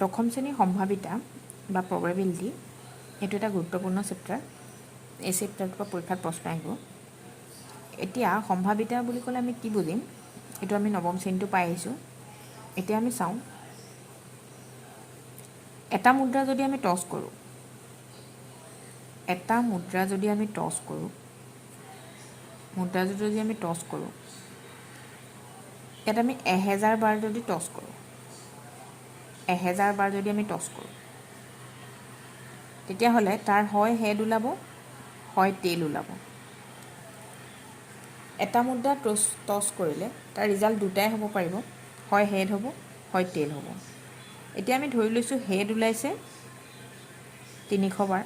দশম শ্ৰেণীৰ সম্ভাৱিতা বা প্ৰবেবিলিটি এইটো এটা গুৰুত্বপূৰ্ণ চেপ্টাৰ। এই চেপ্টাৰটোৰ পৰা পৰীক্ষাত প্ৰশ্ন আহিব। এতিয়া সম্ভাৱিতা বুলি ক'লে আমি কি বুজিম, এইটো আমি নৱম শ্ৰেণীটো পাই আহিছোঁ। এতিয়া আমি চাওঁ, এটা মুদ্ৰা যদি আমি টছ কৰোঁ, এটা মুদ্ৰা যদি আমি টছ কৰোঁ, মুদ্ৰাটো যদি আমি টছ কৰোঁ, ইয়াত আমি 1000 বাৰ যদি টছ কৰোঁ, 1000 বাৰ যদি আমি টছ কৰোঁ, তেতিয়াহ'লে তাৰ হয় হেড ওলাব, হয় টেইল ওলাব। এটা মুদ্ৰা টছ কৰিলে তাৰ ৰিজাল্ট দুটাই হ'ব পাৰিব, হয় হেড হ'ব, হয় টেইল হ'ব। এতিয়া আমি ধৰি লৈছোঁ হেড ওলাইছে 300 বাৰ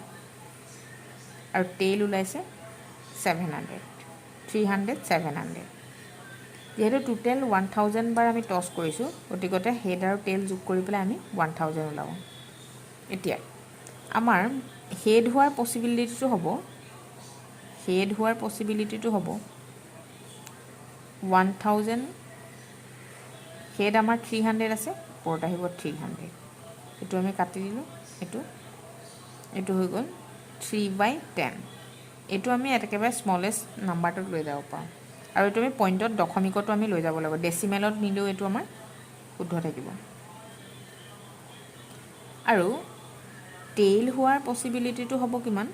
আৰু টেইল ওলাইছে 700, 300, 700। যিহেতু টোটেল 1000 বাৰ আমি টছ কৰিছোঁ, গতিকতে হেড আৰু টেইল যোগ কৰি পেলাই আমি 1000 ওলাব। এতিয়া আমাৰ হেড হোৱাৰ পচিবিলিটিটো হ'ব, হেড হোৱাৰ পচিবিলিটিটো হ'ব 1000। হেড আমাৰ 300 আছে, ওপৰত আহিব 300। এইটো আমি কাটি দিলোঁ, এইটো হৈ গ'ল 3/10। এইটো আমি একেবাৰে স্মলেষ্ট নাম্বাৰটোত লৈ যাব পাৰোঁ আৰু এইটো আমি পইণ্টত দশমিকতো আমি লৈ যাব লাগিব। ডেচিমেলত নিলেও এইটো আমাৰ শুদ্ধ থাকিব। আৰু টেইল হোৱাৰ পচিবিলিটিটো হ'ব কিমান?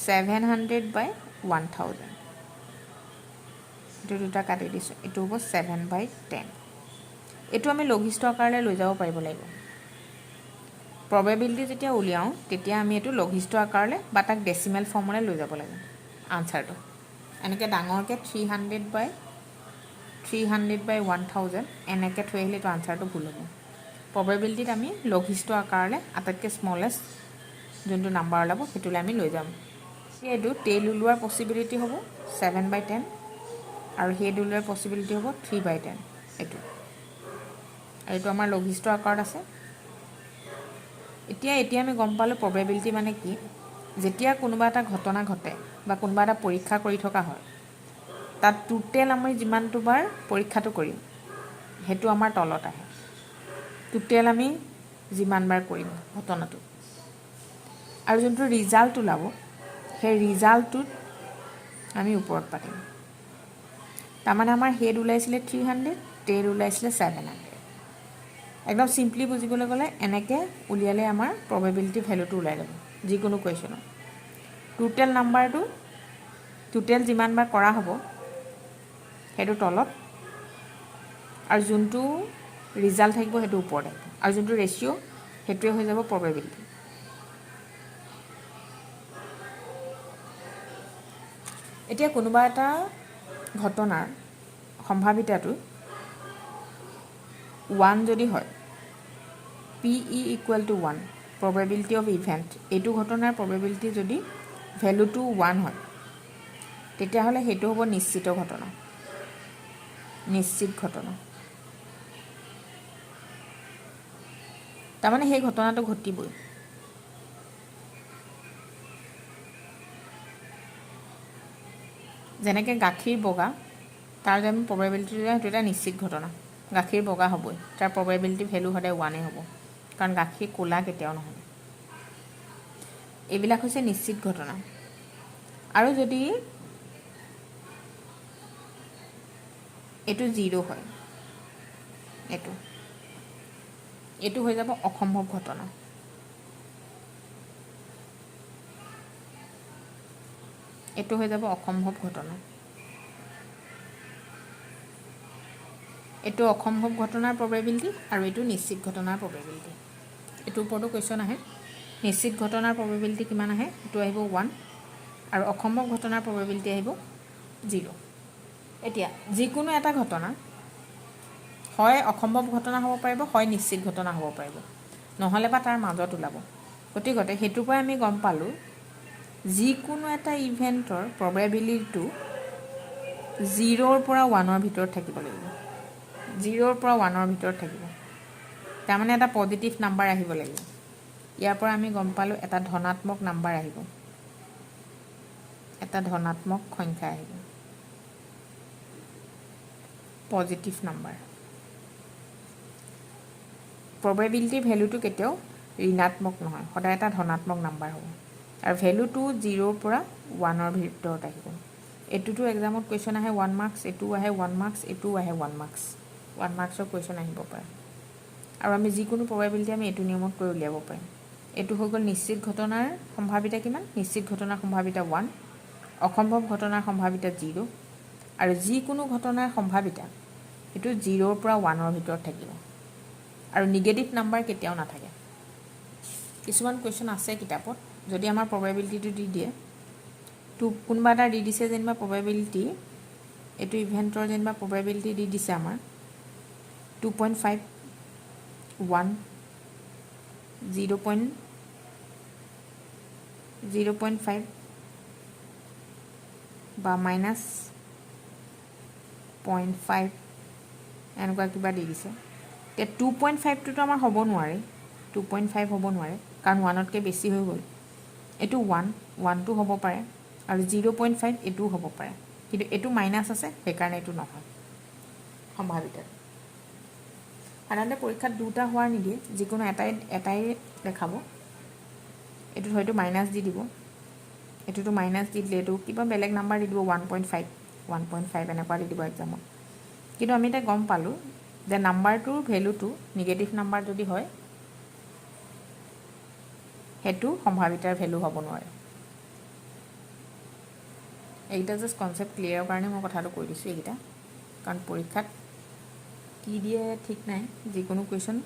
700/1000। এইটো দুটা কাটি দিছোঁ, এইটো হ'ব 7/10। এইটো আমি লঘিষ্ঠ আকাৰলৈ লৈ যাব পাৰিব লাগিব। প্ৰবেবিলিটি যেতিয়া উলিয়াওঁ, তেতিয়া আমি এইটো লঘিষ্ঠ আকাৰলৈ বা তাক ডেচিমেল ফৰ্মলৈ লৈ যাব লাগে। আনচাৰটো এনেকৈ ডাঙৰকৈ 300 by 300 by 1000 এনেকৈ থৈ আহিলে এইটো আনচাৰটো ভুল হ'ব। প্ৰবেবিলিটিত আমি লঘিষ্ঠ আকাৰলৈ আটাইতকৈ স্মলেষ্ট যোনটো নাম্বাৰ ওলাব, সেইটোলৈ আমি লৈ যাম। এইটো টেইল ওলোৱাৰ পচিবিলিটি হ'ব 7/10 আৰু হেড ওলোৱাৰ পচিবিলিটি হ'ব 3/10। এইটো আৰু এইটো আমাৰ লঘিষ্ঠ আকাৰত আছে। এতিয়া আমি গম পালোঁ প্ৰবেবিলিটি মানে কি। যেতিয়া কোনোবা এটা ঘটনা ঘটে বা কোনোবা এটা পৰীক্ষা কৰি থকা হয়, তাত টোটেল আমি যিমানটো বাৰ পৰীক্ষাটো কৰিম, সেইটো আমাৰ তলত আহে। টোটেল আমি যিমানবাৰ কৰিম ঘটনাটো আৰু যোনটো ৰিজাল্ট ওলাব, সেই ৰিজাল্টটোত আমি ওপৰত পাতিম। তাৰমানে আমাৰ হেড ওলাইছিলে 300, টেইল ওলাইছিলে 700। একদম চিম্পলি বুজিবলৈ গ'লে এনেকৈ উলিয়ালে আমাৰ প্ৰবেবিলিটি ভেলুটো ওলাই যাব। যিকোনো কুৱেশ্যনৰ টোটেল নাম্বাৰটো, টোটেল যিমানবাৰ কৰা হ'ব সেইটো তলত আৰু যোনটো ৰিজাল্ট থাকিব সেইটো ওপৰত আহিব আৰু যোনটো ৰেচিঅ' সেইটোৱে হৈ যাব প্ৰবেবিলিটি। এতিয়া কোনোবা এটা ঘটনাৰ সম্ভাৱিতাটো 1 যদি হয়, P E equal to 1, probability of event, এইটো ঘটনাৰ প্ৰবেবিলিটি যদি ভেলুটো 1 হয়, তেতিয়াহ'লে সেইটো হ'ব নিশ্চিত ঘটনা, নিশ্চিত ঘটনা। তাৰমানে সেই ঘটনাটো ঘটিবই। যেনেকৈ গাখীৰ বগা, তাৰ যে আমি প্ৰবেবিলিটি, সেইটো এটা নিশ্চিত ঘটনা। গাখীৰ বগা হ'বই, তাৰ প্ৰবেবিলিটি ভেলু সদায় 1েই হ'ব, কাৰণ গাখীৰ ক'লা কেতিয়াও নহয়। এইবিলাক হৈছে নিশ্চিত ঘটনা। আৰু যদি এইটো 0 হয়, এইটো হৈ যাব অসম্ভৱ ঘটনা। এইটো হৈ যাব অসম্ভৱ ঘটনা। এইটো অসম্ভৱ ঘটনাৰ প্ৰবেবিলিটি আৰু এইটো নিশ্চিত ঘটনাৰ প্ৰবেবিলিটি। এইটোৰ ওপৰতো কুৱেশ্যন আহে। নিশ্চিত ঘটনাৰ প্ৰবেবিলিটি কিমান আহে? এইটো আহিব 1 আৰু অসম্ভৱ ঘটনাৰ প্ৰবেবিলিটি আহিব 0। এতিয়া যিকোনো এটা ঘটনা হয় অসম্ভৱ ঘটনা হ'ব পাৰিব, হয় নিশ্চিত ঘটনা হ'ব পাৰিব, নহ'লে বা তাৰ মাজত ওলাব। গতিকতে সেইটোৰ পৰাই আমি গম পালোঁ, যিকোনো এটা ইভেণ্টৰ প্ৰবেবিলিটিটো 0ৰ পৰা 1ৰ ভিতৰত থাকিব লাগিব। 0ৰ পৰা 1ৰ ভিতৰত থাকিব, তাৰমানে এটা পজিটিভ নাম্বাৰ আহিব লাগিব। ইয়াৰ পৰা আমি গম পালোঁ এটা ধনাত্মক নাম্বাৰ আহিব, এটা ধনাত্মক সংখ্যা আহিব, পজিটিভ নাম্বাৰ। প্ৰবেবিলিটিৰ ভেলুটো কেতিয়াও ঋণাত্মক নহয়, সদায় এটা ধনাত্মক নাম্বাৰ হ'ব আৰু ভেলুটো জিৰ'ৰ পৰা ওৱানৰ ভিতৰত আহিব। এইটোতো এক্সামত কুৱেশ্যন আহে ওৱান মাৰ্কছ, এইটোও আহে ওৱান মাৰ্কছ, এইটোও আহে ওৱান মাৰ্কছ। ওৱান মাৰ্কছৰ কুৱেশ্যন আহিব পাৰে আৰু আমি যিকোনো প্ৰবেবিলিটি আমি এইটো নিয়মত কৰি উলিয়াব পাৰিম। এইটো হৈ গ'ল নিশ্চিত ঘটনাৰ সম্ভাৱিতা কিমান? নিশ্চিত ঘটনাৰ সম্ভাৱিতা ওৱান, অসম্ভৱ ঘটনাৰ সম্ভাৱিতা জিৰ' আৰু যিকোনো ঘটনাৰ সম্ভাৱিতা সেইটো জিৰ'ৰ পৰা ওৱানৰ ভিতৰত থাকিব আৰু নিগেটিভ নাম্বাৰ কেতিয়াও নাথাকে। কিছুমান কুৱেশ্যন আছে কিতাপত, যদি আমাৰ প্ৰবেবিলিটিটো দি দিয়ে, টু কোনোবা এটা দি দিছে যেনিবা প্ৰবেবিলিটি, এইটো ইভেণ্টৰ যেনিবা প্ৰবেবিলিটি দি দিছে আমাৰ 2.5, 1, 0.0.5 বা মাইনাছ 0.5, এনেকুৱা কিবা দি দিছে। এতিয়া 2.5টোতো আমাৰ হ'ব নোৱাৰে, 2.5 হ'ব নোৱাৰে, কাৰণ ওৱানতকৈ বেছি হৈ গ'ল। এইটো ওৱান, ওৱানটো হ'ব পাৰে আৰু 0.5 এইটোও হ'ব পাৰে, কিন্তু এইটো মাইনাছ আছে, সেইকাৰণে এইটো নহয়। সম্ভাৱিতা সাধাৰণতে পৰীক্ষাত দুটা হোৱাৰ নিদিয়ে, যিকোনো এটাই এটাই দেখাব। এইটোত হয়তো মাইনাছ দি দিব, এইটোতো মাইনাছ দি দিলে এইটো কিবা বেলেগ নাম্বাৰ দি দিব, 1.5, 1.5 এনেকুৱা দি দিব এক্সামত। কিন্তু আমি এতিয়া গম পালোঁ যে নাম্বাৰটোৰ ভেলুটো নিগেটিভ নাম্বাৰ যদি হয়, সেইটো সম্ভাৱিতাৰ ভেলু হ'ব নোৱাৰে। এইকেইটা জাষ্ট কনচেপ্ট ক্লিয়াৰৰ কাৰণে মই কথাটো কৈ দিছোঁ এইকেইটা, কাৰণ পৰীক্ষাত কি দিয়ে ঠিক নাই, যিকোনো কুৱেশ্যন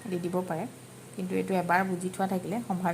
দি দিব পাৰে। কিন্তু এইটো এবাৰ বুজি থোৱা থাকিলে সম্ভাৱিত